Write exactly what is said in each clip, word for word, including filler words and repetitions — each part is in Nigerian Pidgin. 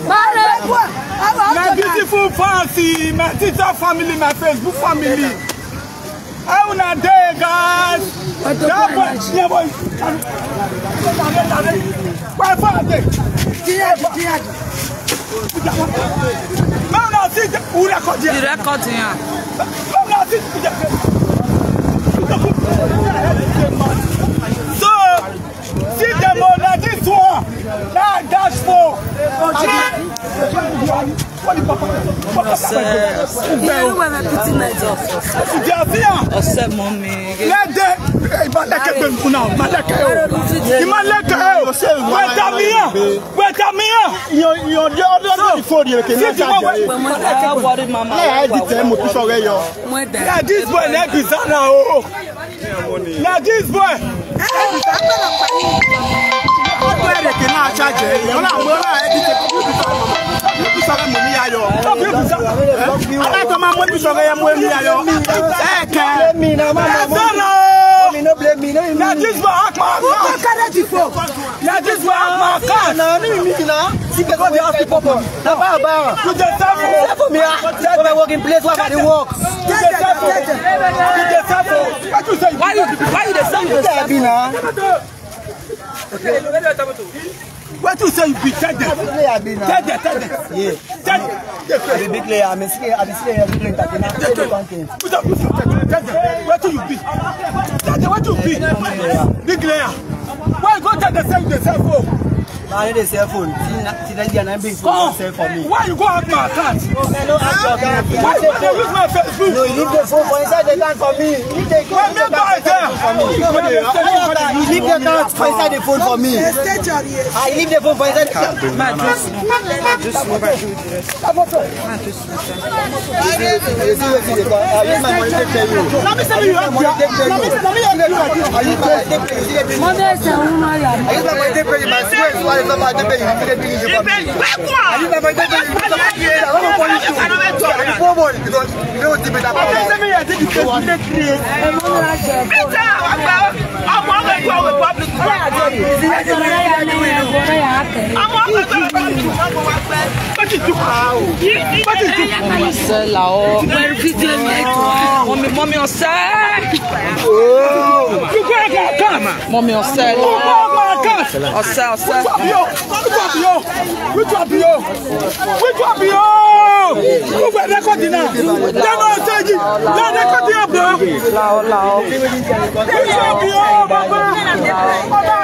My beautiful fans, my TikTok family, my Facebook family. How una dey, guys? That boy, yeah, boy. Why far dey? Make una see the, who record here? The record here. Make una see the, so, see the money, this one. Now dash for. Ọ̀sẹ̀, ọ̀sẹ̀. Ọ̀sẹ̀ mọ́ mi. Let them, eh, Maleke be now. Maleke o. Maleke o. Wait a minute. Wait a minute. Yo, yo, the other phone you can see the one. Worry, mama. Yeah, I did tell you, sorry, yo. Yeah, this boy, na bizarre now. Oh. Na this boy. Ọgbọ ẹ̀rẹ̀ kì í náà ṣáàjẹ̀. Ọlá àwọn ọlá ẹ̀ ti tẹ̀ kí sọ̀rọ̀ mọ̀ ní ayọ̀. Aláìsàn máa mú ibi sọ̀rọ̀ yẹn mú èmi ayọ̀. Ẹ kẹ́. Blame me now, mama. Ẹ sọ̀rọ̀. Mommy, no blame me. No, na this boy, Akma. Who go carry the phone? Na this boy, Akma. Cut. Na me, me, na. See, because they ask people for. Na ba, ba. You dey sell for. Sell for me, ah. For my working place, where I dey work. You dey sell for. You dey sell for. What you say? Why you, why you dey sell for? Wetin you say you be? Tell them. Tell them, tell them. Yeah. Tell them. I be big player. I be still, I be still a big player. Tell them. Put up, put up, tell them. Tell them. Wetin you be? Tell them wetin you be. Big player. Why you go tell them say you dey sell phone? No, I no dey sell phone. See, na, see that guy na big phone sell for me. Why you go hack my account? No, man, no hack your account. Why you go dey use my Facebook? No, you leave the phone for inside the account for me. You leave the account for me. You leave the account for inside the phone for me. I leave the phone for inside the account. You see wetin dey come? I use my money take pay you. Na me say you have money take pay you. I use my money take pay you. See the bill. Money is a woman, yeah. I use my money take pay you. My swear is why it's not my take pay you. See the bill is for me. I use my money take pay you. I don't want you to. I don't want you to. Because you know what the better. Ọmọ ọmọ ẹgbẹ́ ọmọ public. Ọmọ ọmọ ẹgbẹ́ ọmọ public. What is it? What is it? Ọ̀sẹ̀ là ọ́. Mọ̀mí, mọ̀mí ọ̀sẹ̀. Mọ̀mí ọ̀sẹ̀. Ọ̀sẹ̀, ọ̀sẹ̀. Which one be you? Which one be you? Which one be you? Who go record now? Dem no say you. Dem record you, bro. Which one be you, baba? Baba,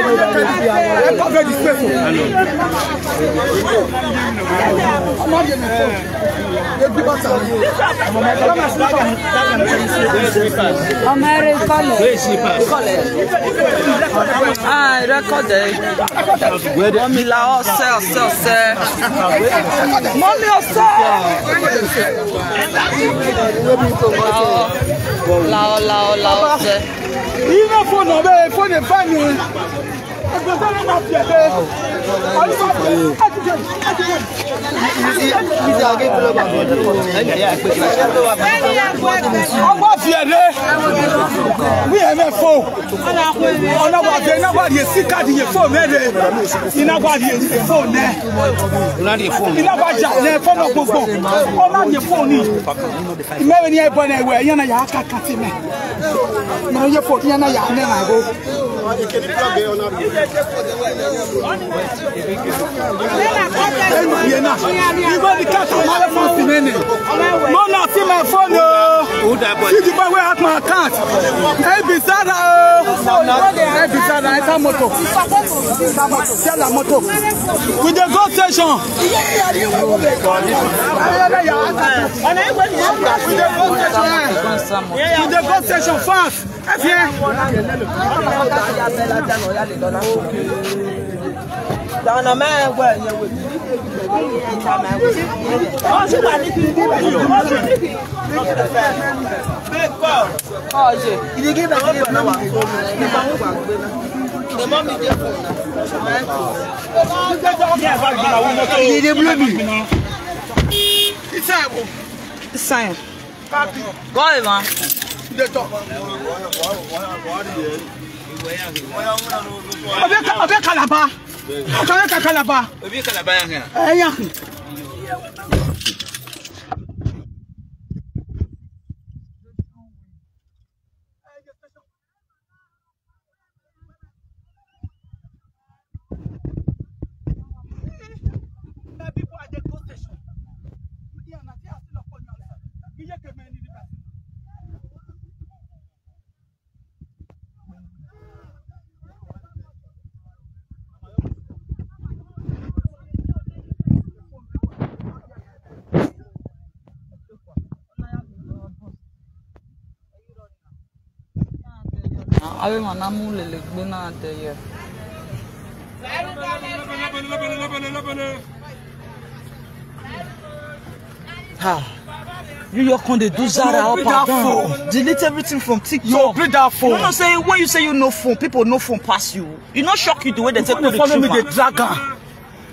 I cover the space. Ọmọ rẹ kọlẹ. Ah, record. Mọ̀mí là ọ́, ọ̀sẹ̀, ọ̀sẹ̀, ọ̀sẹ̀. Mọ̀mí ọ̀sẹ̀. Là ọ́, là ọ́, là ọ́, ọ̀sẹ̀. You no phone no, babe. Phone dey find you. Ọgbọ́n fi ẹ̀rẹ́. Wí ẹ̀rẹ́ fò. Ọ̀nà wà dé, iná wà dé sí káàdì yẹn fò mẹ́rẹ̀. Iná wà dé fò nẹ́. Iná wà jà yẹn fọ́nà gbogbo. Ọ̀nà yẹn fò ní. Mẹ́rin ni ẹ bọ̀ náà ẹ̀wẹ̀, yẹn náà yà á kàkà sí mẹ́. Mẹ́rin yẹn fò, yẹn náà yà á mẹ́rin àgbo. Hey, my, yeah, nah. You go the cat and my phone, see me, name. No, no, see my phone, no. Who that boy? See the boy where at my account. Hey, Bizarre, oh. Hey, Bizarre, enter motor. Tell her motor. We dey go station. We dey go station. We dey go station fast. You dey blow me. Sign. Go, man. Obe Ka-, Obe Calabar. Ọ̀kan lẹ́ka Kalaba. Obi Kalaba yẹn kan. Ẹ yà kù. Awe mana mu lele gbe na de ye. Ha. You your con dey do Zara up and down. Delete everything from TikTok. You bring that phone. You know say when you say you no phone, people no phone pass you. You no shock you the way they take retrieve am. Follow me, they drag am.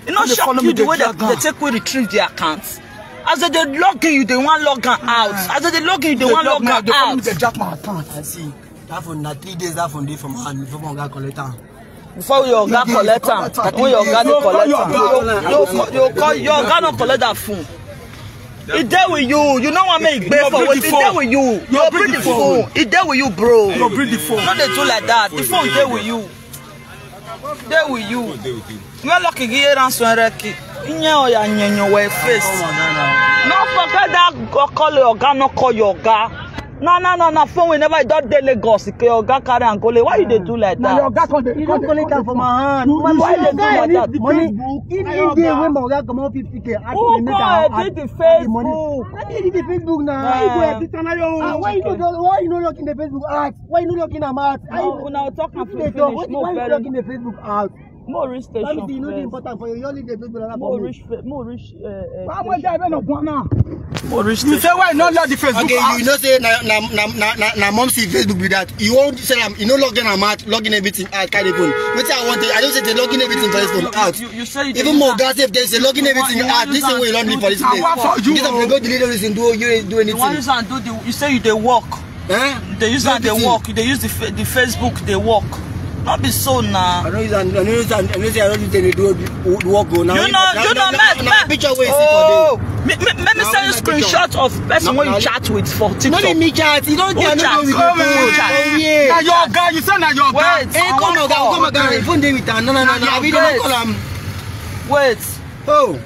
You no shock you the way they take retrieve the account. As they dey log in, you dey wan log am out. As they dey log in, you dey wan log am out. They follow me, they drag my account. I see. That phone na three days. That phone dey for my hand before my oga collect am. Before your oga collect am, when your oga dey collect am, you, you, you call your oga no collect that phone. E dey with you. You no wan make e gbe for wetin e dey with you. You bring the phone. E dey with you, bro. You bring the phone. No dey do like that. The phone dey with you. Dey with you. Wey lucky gi ye ransom reki. Inye oya nyenye we face. No forget that go call your oga, no call your oga. No, no, no, no. Phone we never don dey Lagos. If your oga carry and go le. Why you dey do like that? Na your oga come dey. You don collect am for my hand. Why you dey do like that? Money. If you dey when my oga comot fifty K, I go make am. Who go edit the Facebook? I dey edit the Facebook now. You go edit am na your own. Ah, why you no, why you no lock in the Facebook out? Why you no lock in am out? Una talk am finish. Why you no lock in the Facebook out? Mo reach station. That means you know the important for you. You only dey Facebook like that for me. Mo reach. Mo reach. Why am I there? No go now. Mo reach. You say why not let the Facebook out? Okay, you know say na na na na na mom see Facebook be that. You won't say am. You know log in and out, log in everything out, carry phone. Wetin I want, I don't say they log in everything for this phone out. You, you say you even more gas if they say log in everything out. This is where you don't need for this place. This is go delete everything. Do you do anything? You say you dey work. Eh? They use that, they work. They use the fa-, the Facebook, they work. Not be so now. I don't use that. I don't use that. I don't say I don't use any do the work go now. You know, you know, man, picture wey see for there. Me, me, let me send you screenshot of person when you chat with for TikTok. No, me chat. You don't get no with you. Yeah. Na your guy. You say na your guy. Hey, come on, come on, come on. Phone dey with am. No, no, no, no. I be don't call am. Wait. Oh.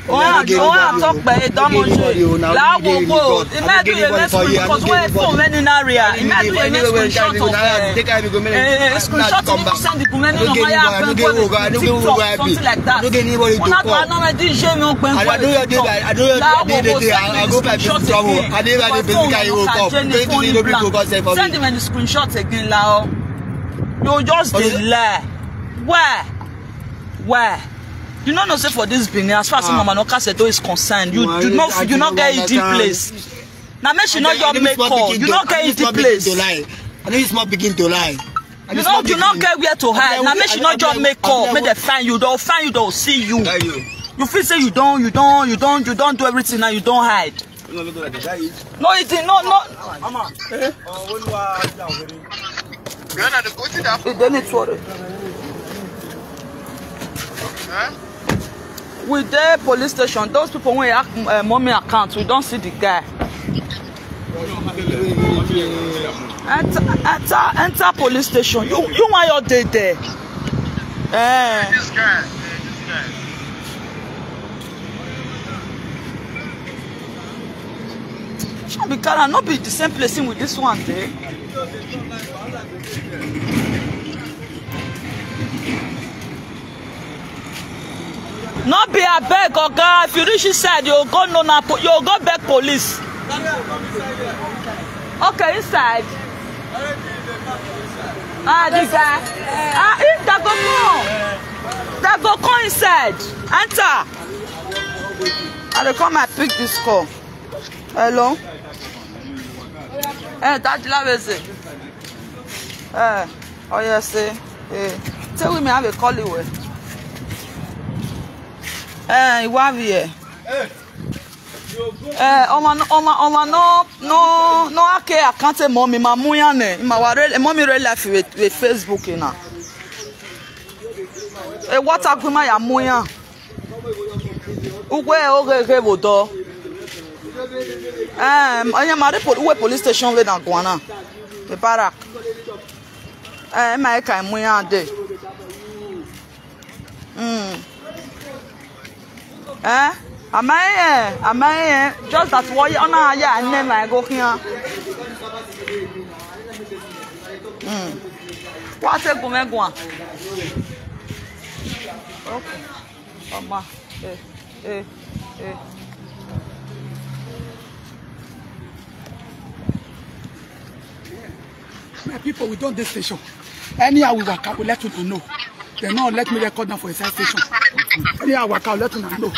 Oya, oya, talk by it, don't moje. La wo wo. It might be a next screen because when phone when in area, it might be a next screenshot of, eh, eh, screenshot you send the women on higher phone call it TikTok, something like that. Una to another D J no gbe. I don't know your day. I don't know your day. I go back to trouble. I dey back to phone. I dey back to phone. Send them the screenshot again, la. You just dey lie. Why? Why? You no know say for this Benin, as far as Mama Noka Seto is concerned, you do not, you not get easy place. Now make she not your make call. You not get easy place. I know it's not begin to lie. You know you not get where to hide. Now make she not your make call. Make they find you. They'll find you. They'll see you. You feel say you don't, you don't, you don't, you don't do everything. Now you don't hide. No, it is no, no. Mama. Eh? They need to worry. We dey police station. Those people when hack, uh, mommy account, we don't see the guy. Enter, enter, enter police station. You, you want your day there? Eh. This guy. Shall be Kara, not be the same place with this one there. No be abeg, oga. If you reach inside, you go no na po-, you go beg police. Okay, inside. Ah, the guy. Ah, if they go come, they go come inside. Enter. I dey come, I pick this call. Hello. Eh, Daddy Laveze. Eh, oh yes, eh. Eh, tell me I will call you. Eh, you have here. Eh, oma, oma, oma, no, no, no, I can't, I can't say mommy, my muya ne, my ware, mommy real life with, with Facebook, you know. E water gwe ma ya mu ya. Ugwe oge ge bodo. Em, onye mari pol-, uwe police station we na gwana. The barrack. Eh, ma e ka mu ya de. Mm. Eh? Am I here? Am I here? Just that what you na ya and then I go here. Mm. What a go me go. Okay. Mama. Eh, eh, eh. My people, we don dey station. Anyhow we waka, we let una know. They no let me record now for inside station. Anyhow we waka, we let una know.